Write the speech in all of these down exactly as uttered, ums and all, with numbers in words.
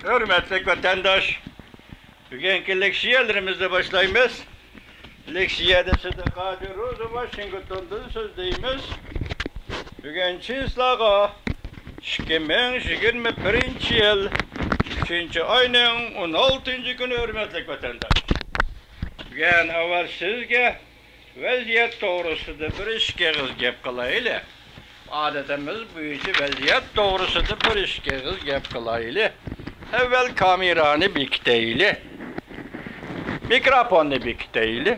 ھۆرمەتلىك ۋەتەنداش، بۈگۈنكى لېكسىيەلىرىمىزنى باشلايمىز. لېكسىيەدە سىدىق ھاجى روزى ۋاشىنگتوندىن سۆزلەيمىز. بۈگۈن چىسلاغا ئىككى مىڭ يىگىرمە بىرىنچى يىل ئۈچىنچى ئاينىڭ ئون ئالتىنچى كۈنى، ھۆرمەتلىك ۋەتەنداش. بۈگۈن ئاۋۋال سىزگە ۋەزىيەت توغرىسىدا بىر ئىككى ئېغىز گەپ قىلايلى. ئادىتىمىز بويىچە ۋەزىيەت توغرىسىدا بىر ئىككى ئېغىز گەپ قىلايلى. ئەۋۋەل كامېرانى بېكىتەيلى. مىكروفوننى بېكىتەيلى.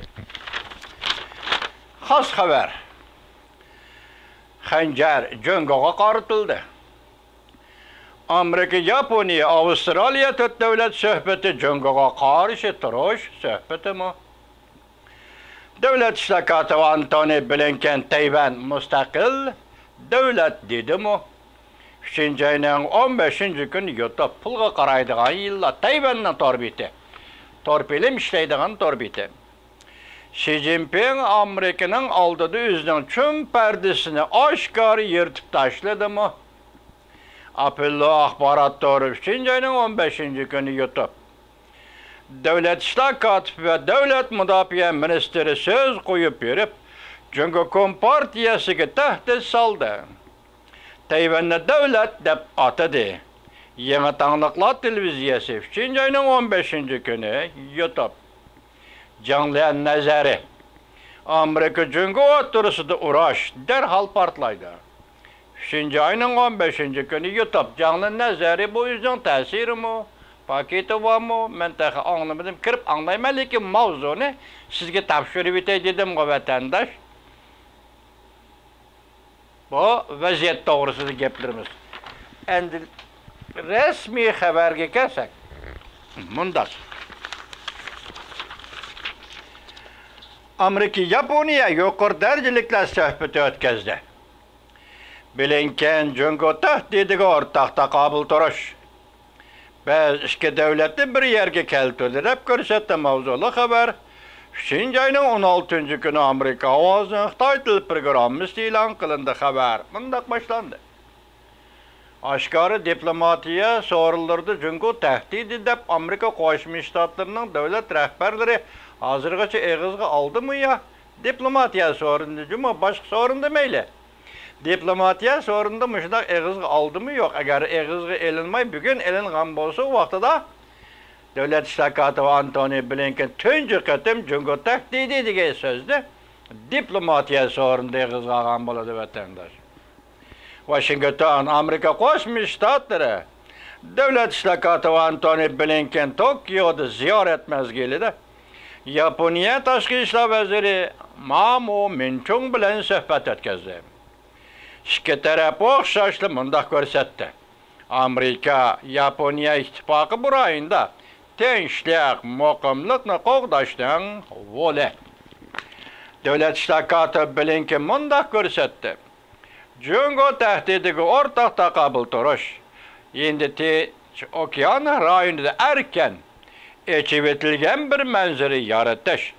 خاس خەۋەر. خەنجەر جۇڭگوغا قارىتىلدى. ئامېرىكا، ياپونىيە، ئاۋسترالىيە تۆت دۆلەت سۆھبىتى جۇڭگوغا قارشى تۇرۇش سۆھبىتىمۇ؟ دۆلەت ئىشلار كاتىپى ئانتونى بلىنكېن تەيۋەن مۇستەقىل دۆلەت دېدىمۇ؟ ئۈچىنچى ئاينىڭ ئون بەشىنچى كۈنى يۇتۇپ، پۇلغا قارايدىغان يىللار، تەيۋەننىڭ تور بېتى. تور فىلىم ئىشلەيدىغان تور بېتى. شى جىنپىڭ ئامېرىكىنىڭ ئالدىدا ئۆزىنىڭ چۈن پەردىسىنى ئاشكارا يىرتىپ تاشلىدىمۇ؟ ئاپوللو ئاخبارات تورى ئۈچىنچى ئاينىڭ ئون بەشىنچى كۈنى يۇتۇپ، دۆلەت ئىشلار كاتىپى ۋە دۆلەت مۇداپىئە مىنىستىرى سۆز قويۇپ بېرىپ، جۇڭگو كومپارتىيەسىگە تەھدىت سالدى. تەيۋەننى دۆلەت دەپ ئاتىدى. يېڭى تاڭلىقلار تېلېۋىزىيەسى ئۈچىنچى ئاينىڭ ئون بەشىنچى كۈنى يۇتۇپ، جاڭ ليەن نەزەرى، ئامېرىكا جۇڭگو ئوتتۇرىسىدا ئۇراش دەرھال پارتلايدۇ. ئۈچىنچى ئاينىڭ ئون بەشىنچى كۈنى يۇتۇپ، جاڭ ليەن نەزەرى، بۇ ئۆزىنىڭ تەسىرىمۇ، پاكىتى بارمۇ؟ مەن تېخى ئاڭلىمىدىم، كىرىپ ئاڭلايمەن، لېكىن ماۋزۇنى سىزگە تاپشۇرۇۋېتەي دېدىمغۇ، ۋەتەنداش. بۇ ۋەزىيەت توغرىسىدا گەپلىرىمىز. ئەمدى رەسمىي خەۋەرگە كەلسەك، مۇنداق. ئامېرىكا، ياپونىيە يۇقىرى دەرىجىلىكلەر سۆھبىتى ئۆتكۈزدى. بلىنكېن جۇڭگو تەھدىتىگە ئورتاق تاقابىل تۇرۇش. بىز ئىككى دۆلەتنى بىر يەرگە كەلتۈردى، دەپ كۆرسەتتى ماۋزۇلۇق خەۋەر ئۈچىنچى ئاينىڭ ئون ئالتىنچى كۈنى ئامېرىكا ئاۋازىنىڭ خىتاي تىل پروگراممىسىدا ئېلان قىلىندى. خەۋەر مۇنداق باشلاندى. ئاشكارا دىپلوماتىيە سورۇنلىرىدا جۇڭگو تەھدىتى دەپ ئامېرىكا قوشما شتاتلىرىنىڭ دۆلەت رەھبەرلىرى ھازىرغىچە ئېغىزغا ئالدىمۇ يا؟ دىپلوماتىيە سورۇنىدا جۇمۇ، باشقا سورۇندا مەيلى. دىپلوماتىيە سورۇنىدا مۇشۇنداق ئېغىزغا ئالدىمۇ يوق؟ ئەگەر ئېغىزغا ئېلىنماي، بۈگۈن ئېلىنغان بولسا، ئۇ ۋاقتىدا دۆلەت ئىشلار كاتىپى ئانتونى بلىنكېن تۇنجى قېتىم جۇڭگو تەھدىتى دېگەن سۆزنى دىپلوماتىيە سورۇنىدا ئېغىزغا ئالغان بولىدۇ، ۋەتەنداش. ۋاشىنگتون، ئامېرىكا قوشما شتاتلىرى دۆلەت ئىشلار كاتىپى ئانتونى بلىنكېن توكيودا زىيارەت مەزگىلىدە ياپونىيە تاشقى ئىشلار ۋەزىرى مامو مىنچۇڭ بىلەن سۆھبەت ئۆتكۈزدى. ئىككى تەرەپ ئوخشاشلا مۇنداق كۆرسەتتى: ئامېرىكا، ياپونىيە ئىتتىپاقى بۇ رايوندا تىنچلىق، مۇقىملىقنى قوغداشنىڭ غولى. دۆلەت ئىشلار كاتىپى بلىنكېن مۇنداق كۆرسەتتى: جۇڭگو تەھدىتىگە ئورتاق تاقابىل تۇرۇش، ھىندى تىنچ ئوكيان رايونىدا ئەركىن، ئېچىۋېتىلگەن بىر مەنزىرە يارىتىش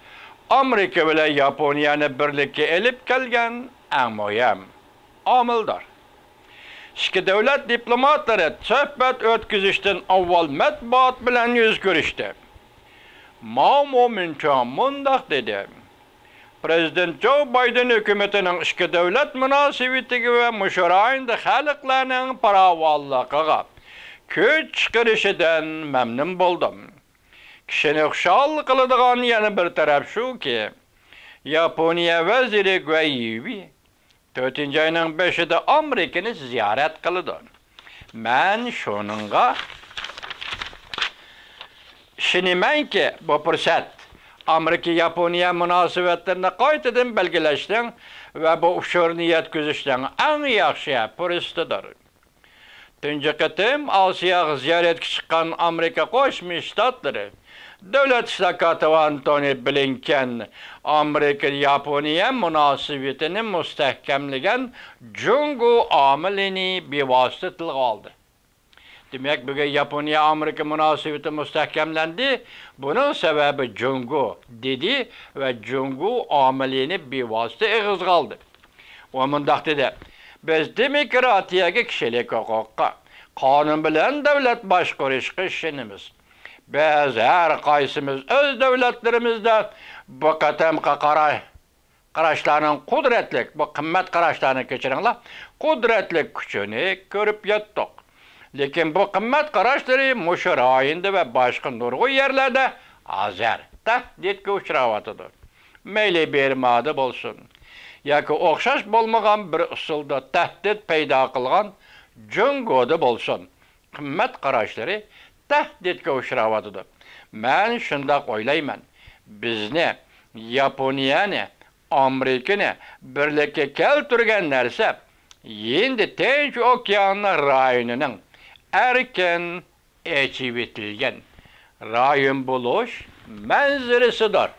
ئامېرىكا بىلەن ياپونىيەنى بىرلىككە ئېلىپ كەلگەن ئەڭ مۇھىم ئامىلدۇر. ئىككى دۆلەت دىپلوماتلىرى سۆھبەت ئۆتكۈزۈشتىن ئاۋۋال مەتبۇئات بىلەن يۈز كۆرۈشتى. ماۋ مىنچۇڭ مۇنداق دېدى: پىرېزىدېنت جو بايدېن ھۆكۈمىتىنىڭ ئىككى دۆلەت مۇناسىۋىتىگە ۋە مۇشۇ رايوندا خەلقلەرنىڭ پاراۋانلىقىغا كۈچ چىقىرىشىدىن مەمنۇن بولدۇم. كىشىنى خۇشال قىلىدىغان يەنە بىر تەرەپ شۇكى، ياپونىيە ۋەزىرى گۇەي يىۋېي تۆتىنچى ئاينىڭ بېشىدا ئامېرىكىنى زىيارەت قىلىدۇ. مەن شۇنىڭغا ئىشىنىمەنكى، بۇ پۇرسەت ئامېرىكا ياپونىيە مۇناسىۋەتلىرىنى قايتىدىن بەلگىلەشنىڭ ۋە بۇ ئۇچۇرنى يەتكۈزۈشنىڭ ئەڭ ياخشى پۇرسىتىدۇر. تۇنجى قېتىم ئاسىياغا زىيارەتكە چىققان ئامېرىكا قوشما شتاتلىرى دۆلەت ئىشلار كاتىپى ئانتونى بلىنكېن ئامېرىكا-ياپونىيە مۇناسىۋىتىنى مۇستەھكەملىگەن جۇڭگو ئامىلىنى بىۋاسىتە تىلغا ئالدى. دېمەك، بۈگۈن ياپونىيە-ئامېرىكا مۇناسىۋىتى مۇستەھكەملەندى، بۇنىڭ سەۋەبى جۇڭگو، دېدى ۋە جۇڭگو ئامىلىنى بىۋاسىتە ئېغىزغا ئالدى. ئۇ مۇنداق دېدى: بىز دېموكراتىيەگە، كىشىلىك ھوقۇققا، قانۇن بىلەن دۆلەت باشقۇرۇشقا ئىشىنىمىز. بىز ھەر قايسىمىز ئۆز دۆلەتلىرىمىزدە بۇ قېتىمقى قارا-، قاراشلارنىڭ قۇدرەتلىك، بۇ قىممەت قاراشلارنى كەچۈرۈڭلار، قۇدرەتلىك كۈچىنى كۆرۈپ يەتتۇق. لېكىن بۇ قىممەت قاراشلىرى مۇشۇ رايوندا ۋە باشقا نۇرغۇن يەرلەردە ھازىر تەھدىتكە ئۇچراۋاتىدۇ. مەيلى بىرمادا بولسۇن ياكى ئوخشاش بولمىغان بىر ئۇسۇلدا تەھدىت پەيدا قىلغان جۇڭگودا بولسۇن، قىممەت قاراشلىرى تەھدىتكە ئۇچراۋاتىدۇ. مەن شۇنداق ئويلايمەن. بىزنى، ياپونىيەنى، ئامېرىكىنى بىرلىككە كەلتۈرگەن نەرسە ھىندى تىنچ ئوكيانى رايونىنىڭ ئەركىن ئېچىۋېتىلگەن رايون بولۇش مەنزىرىسىدۇر.